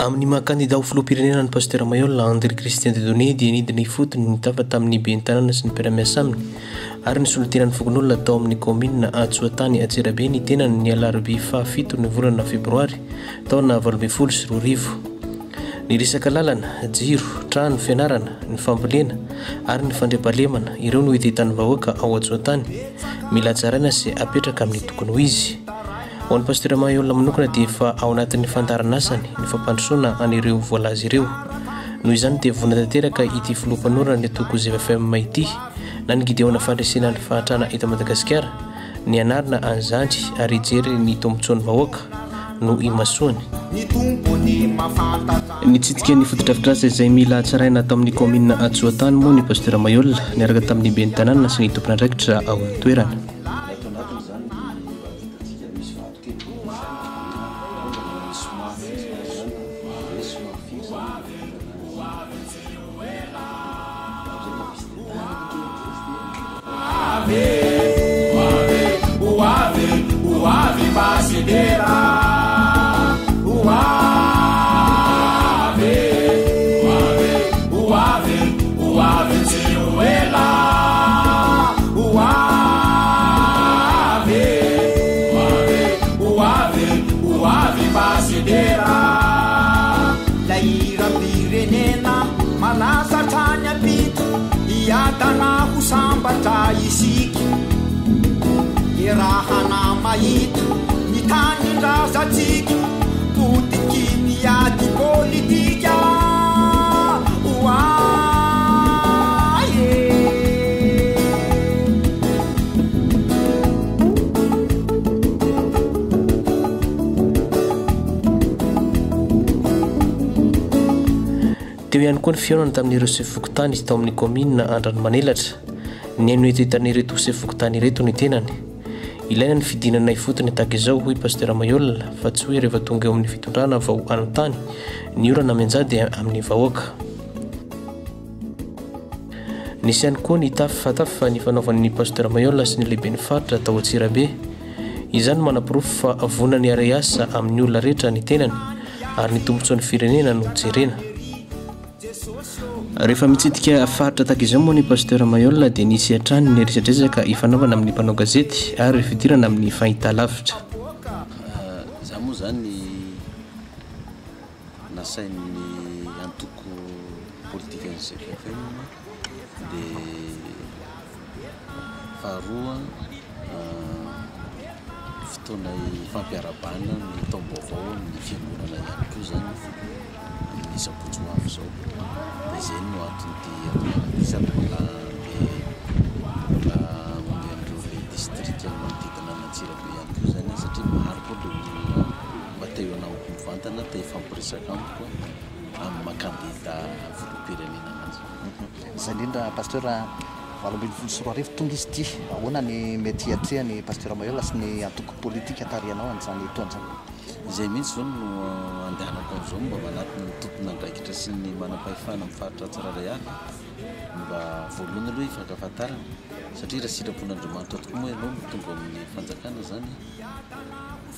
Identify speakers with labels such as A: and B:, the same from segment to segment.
A: Amin'ny maha kandida ho filoham-pirenena an'i Pasitera Mailhol Andry Christian Dieudonné dia nidina ifotony nitafa tamin'ny ben'ny tanàna sy ny mpiara-miasa aminy ary ny solontenan'ny fokonolona tao amin'ny kaominina Antsoatany Antsirabe ny tenany ny alarobia fahafito ny volana febroary taona 2018. Ny resaka lalana, jiro, trano, fianarana, ny fambolena ary ny fandriampahalemana, ireo no hetahetan'ny vahoaka ao Antsoatany mila hatsaraina sy apetraka amin'ny tokony ho izy. Ho an'i Pasitera Mailhol manokana dia efa ao anatin'ny fandaharan'asany ny fampandrosoana an'ireo voalaza ireo. Noho izany dia vonona tanteraka ity filoha mpanorina ny antoko ZFM ity na ny Gideona Fandresena ny Fahantrana eto Madagasikara ny hanarina an'izany ary hijery ny tombontsoan'ny vahoaka no imasoany. Nitsidika ny fotodrafitrasa izay mila hatsaraina ato amin'ny kaominina Antsoatany moa ny Pasitera Mailhol niaraka tamin'ny ben'ny tanàna sy ny tompon'andraikitra ao an-toerana.
B: Hitantsika misy vato kely be izany dia misy mafy izy zany hoe somary firy zany
A: Teo ihany koa ny fihaonana tamin'ireo sefo fokontany tao amin'ny kaominina Andranomanelatra. Nihaino hetahetan'ireto sefo fokontany ireto ny tenany. Ilaina ny fidinana ifotony tahaka izao, hoy Pasitera Mailhol, fa tsy hoe rehefa tonga eo amin'ny fitondrana vao hanontany ny olana mianjady amin'ny vahoaka. Nisy ihany koa ny tafatafa nifanaovan'ny Pasteur Mailhol sy ny lehiben'ny faritra tao Antsirabe. Izany no manaporofo fa vonona ny hiara-hiasa amin'ny olona rehetra ny tenany ary ny tombontsoan'ny firenena no jerena. Rehefa mitsidika faritra tahaka izao moa ny Pasteur Mailhol dia nisy hatrany ny resadresaka ifanaovana amin'ny mpanao gazety ary fidirana amin'ny fahitalavitra.
B: Izaho moa izany nasain'ny antoko politikan'ny ZFM dia faharoa fotoana ifampiarahabana ny taom-baovao amin'ny fiangonana ihany koa izany amin'ny sabotsy ho avy izao dia izay no anton'ity hatonana ity sady mbola andeha mbola hamonjy an'ireo le distrika manodidina an'Antsirabe ihany koa izany aho satria maro koa ireo olona mba te hihaona amiko mivantana te hifampiresaka amiko amin'ny maha kandida filoham-pirenena anazy.
C: Izay indrindra Pasteur, 2018 tonga izy ity, ahoana ny mety hiatrehan'i Pasteur Mailhol sy ny antoko politika tarihanao an'izany taona izany?
B: Izay mihitsy izao no andehanako amin'izao mba manatona ny tompon'andraikitra sy ny manam-pahefana amin'ny faritra tsirairay avy mba voalohany aloha hifankafantarana satria raha sitrapon'Andriamanitra tokoa moa ianao no tonga ao amin'ny fanjakana izany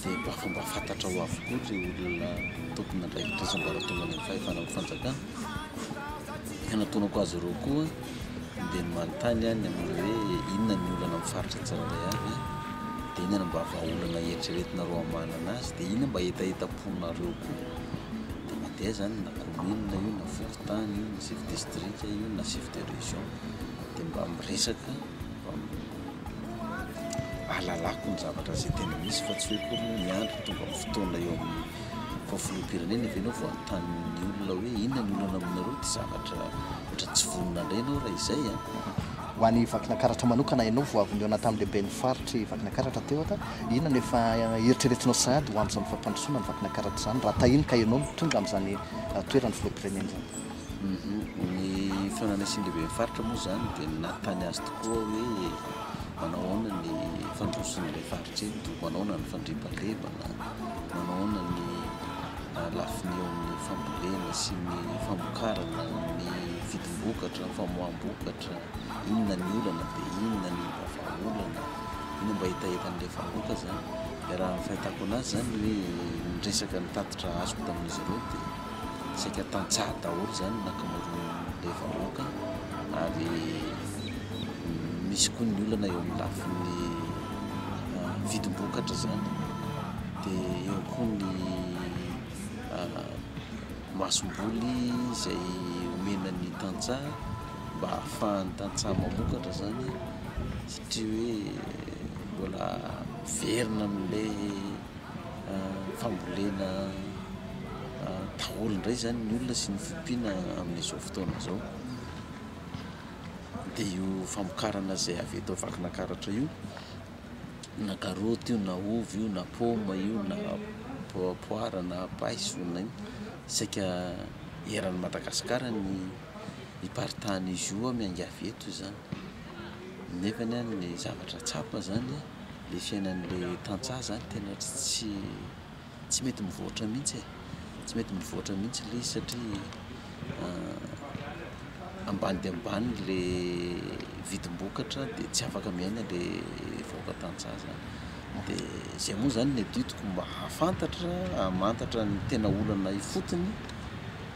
B: dia mba efa mba fantatrao avokoa ireo olona tompon'andraikitra sy ambaratonga any amin'ny fahefana amin'ny fanjakana. Ny hanatonako azy ireo koa dia ny manontany aho ny amin'ny hoe inona ny olana amin'ny faritra tsirairay avy, dia inona no mba vahaolana eritreretinareo hamahana azy, dia inona mba hetahetam-ponareo koa. Dia mandeha izany na commune io na fokontany io na chef district io na chef de région dia mba miresaka mba ahalalako ny zavatra izay tena misy fa tsy hoe akory hoe miandry tonga amin'ny fotoana eo amin'ny vao filoham-pirenena ve ianao vao hanontany ny olona hoe inona ny olana aminareo ity zavatra ohatran'ny tsy vonona indray ianao raha izay an.
C: Ho an'i Vakinankaratra manokana, ianao vao avy nihaona tamin'ny lehiben'ny faritr'i Vakinankaratra teo ata, inona no efa eritreretinao sahady ho amin'izany fampandrosoana ny Vakinankaratra izany raha tahiny ka ianao no tonga amin'izany toeran'ny filoham-pirenena izany?
B: Ny fihaonana sy ny lehiben'ny faritra moa izany dia nanontany azy tokoa hoe manao ahoana ny fandrosoana ilay faritra eto, manao ahoana ny fandriampahalemana, manao ahoana ny lafiny eo amin'ny fambolena sy ny famokarana, ny vidim-bokatra, ny famoaham-bokatra, inona ny olana dia inona ny mba vahaolana, inona mba hetahetan'ilay vahoaka izany. Dia raha ny fahitako an'azy izany hoe ny resaka ny tatitra azoko tamin'izy ireo dia. Saika tantsaha daholo izany ny ankamaroan'ilay vahoaka ary misy koa ny olana eo amin'ny lafiny vidim-bokatra izany dia eo koa ny masomboly izay omena ny tantsaha mba ahafahan'ny tantsaha mamokatra izany satria hoe mbola miverina amin'ilay fambolena daholo indray izany ny olona sy ny fiompiana amin'izao fotoana izao. Dia io famokarana izay avy eto Vakinankaratra io, na karaoty io na ovy io na paoma io na poara na paiso na inona, saika eran'i Madagasikara ny iparitahan'izy io miainga avy eto izany. Nefa ny zavatra tsapa izany le fiainan'le tantsaha zany tena tsy tsy mety mivoatra mihitsy e, tsy mety mivoatra mihitsy le izy satria ambany dia ambany le vidim-bokatra dia tsy afaka miaina le vahoaka tantsaha zany, de zay moa zany ny adidiko mba hahafantatra hamantatra ny tena olana ifotony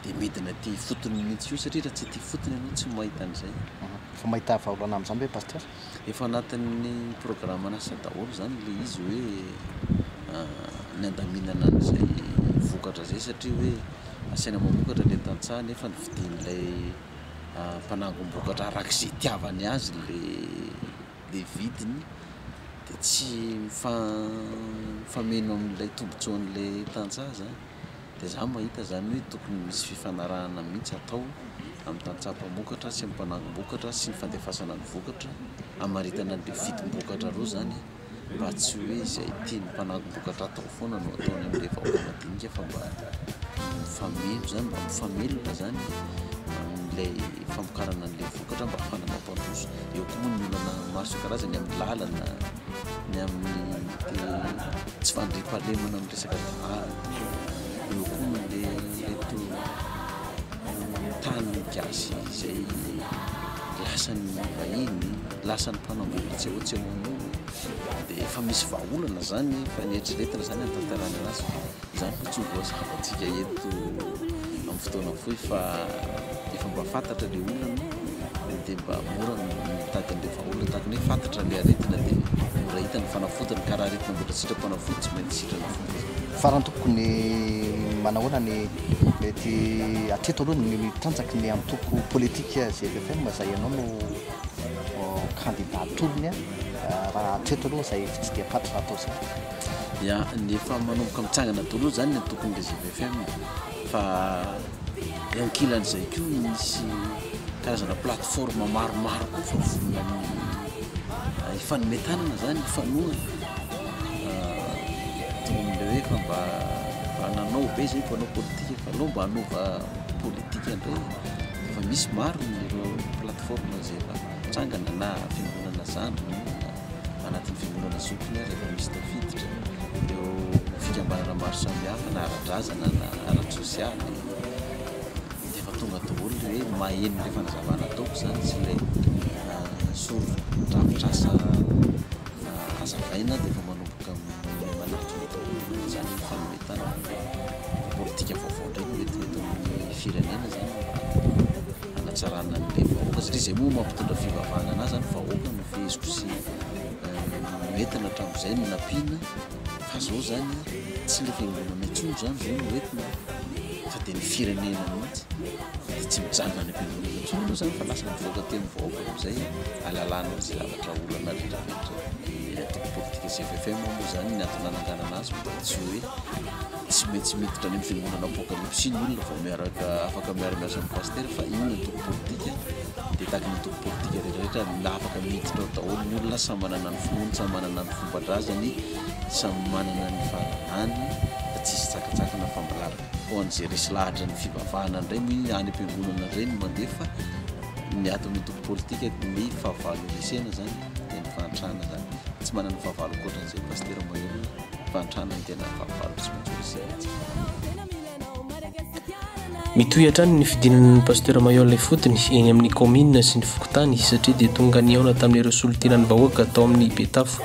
B: de midina aty ifotony mihitsy koa satria raha tsy aty ifotony ianao tsy mahita an'izay.
C: Efa mahita vahaolana amin'izany ve Pasteur?
B: Efa anatin'ny programan'asa daholo izany ilay izy hoe ny handaminana an'izay vokatra izay satria hoe asaina mamokatra ilay tantsaha nefa ny vidin'ilay mpanangom-bokatra araka izay itiavany azy ilay vidiny dia tsy mifameno amin'ilay tombontsoan'ilay tantsaha izany. Dia za mahita zany hoe tokony misy fifanarahana mihitsy atao amin'ny tantsaha mpamokatra sy ny mpanangom-bokatra sy ny fandefasana ny vokatra, hamaritana an'ireo vidim-bokatra ireo zany mba tsy hoe izay tian'ny mpanangom-bokatra atao foana no ataony amin'ilay vahoaka madinika fa mba mifameno zany, mba mifamelona zany amin'ilay famokarana an'ilay vokatra mba ahafahana mampandroso. Eo koa moa ny olana maro isan-karazany amin'ny lalana, ny amin'ny tsy fandriampahalemana amin'ny resaka dahalo, eo koa ny ireto tany gasy izay lasan'ny vahiny, lasan'ny mpanambola tsy ao tsy ao an'io, dia efa misy vahaolana izany fa ny eritreretina izany hanatanterahana anazy fa izany moa tsy ho voazavantsika eto amin'ny fotoana fohy fa efa mba fantatra ilay olana dia mba mora ny mitady an'ilay vahaolana tahaka ny hoe fantatra ilay aretina dia mora hita ny fanafodiny ka raha aretina mbola tsy sitram-panafody tsy maintsy sitrana foana izy.
C: Farany tompoko ny manahoana ny mety hatreto aloha ny tanjaky ny antoko politika GFFM izay ianao no kandida tolony raha hatreto aloha izay fitsidiham-paritra natao izay.
B: Ya, ny efa manomboka mitsangana daholo izany ny antokon'ilay GFFM fa Eo ankilan'izay koa misy karazana plateforme maromaro koa fa vonona ny hifanome tanana zany, hifanohana. Tonga amin'ilay hoe efa mba efa nanao be zay mpanao politika fa aleo mba hanova politika indray. Efa misy maro ireo plateforme izay efa mitsangana na fiangonana zandriny io na anatin'ny fiangonana zokiny ary efa misy tafiditra. Ireo fikambanana maro samihafa na ara-drazana na ara-tsosialy dia efa tonga daholo ilay hoe maheno ilay fanazavana ataoko izany sy ilay sori-drafitr'asa hazavaina dia efa manomboka manatona daholo izany ny fanome tanana fa politika vaovao indray no entina eto amin'ny firenena izany mba hanatsarana an'ilay vahoaka satria izay moa mampitondra fivavahana anahy izany vahoaka no feheziko sy noentina hatramin'izay no nampiana Fa zao zany tsy le fiangonana intsony zany zao no entina fa dia ny firenena mihitsy dia tsy mijanona any am-piangonana intsony aloha zany fa lasa mivoaka aty amin'ny vahoaka amin'izay ahalalana izay zavatra olana rehetra rehetra. Ny antoko politika GFFM moa zany ny antony nananganana azy mba tsy hoe tsy maintsy miditra any amin'ny fiangonana apokalypsy ny olona vao miaraka afaka miara-miasa amin'ny pasitera fa io ny antoko politika dia tahaka ny antoko politika rehetra rehetra mila afaka miditra ao daholo ny olona samy manana ny finoany samy manana ny fomban-drazany samy manana ny fahalalany fa tsisy tsakatsakana fa malalaka ho an'izay resy lahatra ny fivavahana indray moa iny any am-piangonana indray no mandeha fa ny ato amin'ny antoko politika ny fahavalo resena zany dia ny fahantrana zany tsy manana fahavalo ankoatran'izay pasitera Mahery fahantrana ny tena fahavalo tsy maintsy resena
A: Mitohy hatrany ny fidinana ny Pasteur Mailhol ifotony eny amin'ny kaominina sy ny fokontany satria dia tonga nihaona tamin'ireo solontenan'ny vahoaka tao amin'ny Betafo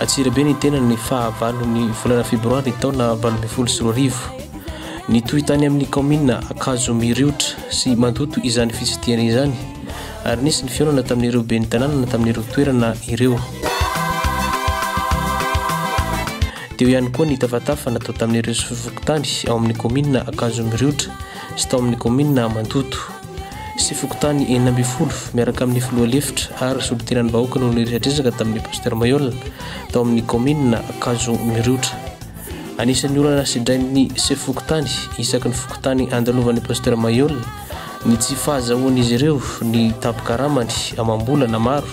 A: Antsirabe ny tenany ny faha valon'ny volana febroary taona 2018. Nitohy tany amin'ny kaominina Ankazomiriotra sy Mandoto izany fitsidihana izany ary nisy ny fihaonana tamin'ireo ben'ny tanàna tamin'ireo toerana ireo. Teo ihany koa ny tafatafa natao tamin'ireo fokontany ao amin'ny kaominina Ankazomiriotra sy tao amin'ny kaominina Mandoto sy fokontany 16 miaraka amin'ny filoha lefitra ary solontenan'ny vahoaka no niresadresaka tamin'ny Pasteur Mailhol tao amin'ny kaominina Ankazomiriotra. Anisan'ny olana sedrain'ny sefo fokontany isaky ny fokontany andalovan'ny Pasteur Mailhol ny tsy fahazahoan'izy ireo ny tambin-karamany amam-bolana maro,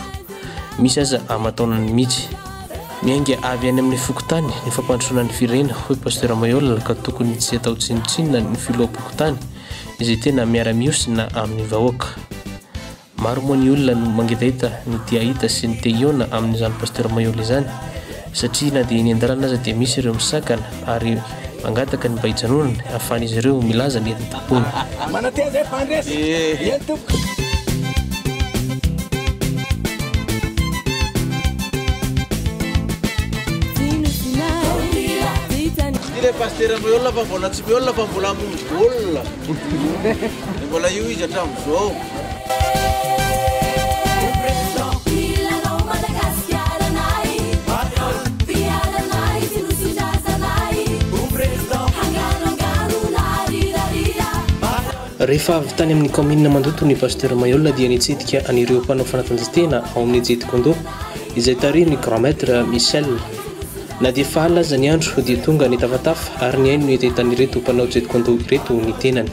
A: misy aza aman-taonany mihitsy. Miainga avy any amin'ny fokontany ny fampandrosoana ny firenena, hoy Pasteur Mailhol ka tokony tsy atao tsinontsinona ny filoham-pokontany izay tena miara-mihosina amin'ny vahoaka. Maro moa ny olona no mangetaheta ny te hahita sy ny te hihaona amin'izany Pasteur Mailhol izany satria na dia eny an-dalana aza dia misy ireo misakana ary mangataka ny mba hijanonany ahafahan'izy ireo milaza ny entim-pony.
D: Manantena zay fa handresy. Eny tompoko.
B: Ty le Pasteur Mailhol fa mbola tsy miolona fa mbola hamono baolina. Dia mbola io izy hatramin'izao.
A: Rehefa avy tany amin'ny kaominina Mandoto ny Pasteur Mailhol dia nitsidika an'ireo mpanao fanatanjahantena ao amin'ny Jeet Kune Do izay tarihin'ny Grand Maître Michel. Na dia efa alina aza ny andro dia tonga nitafatafa ary nihaino ny hetahetan'ireto mpanao Jeet Kune Do ireto ny tenany.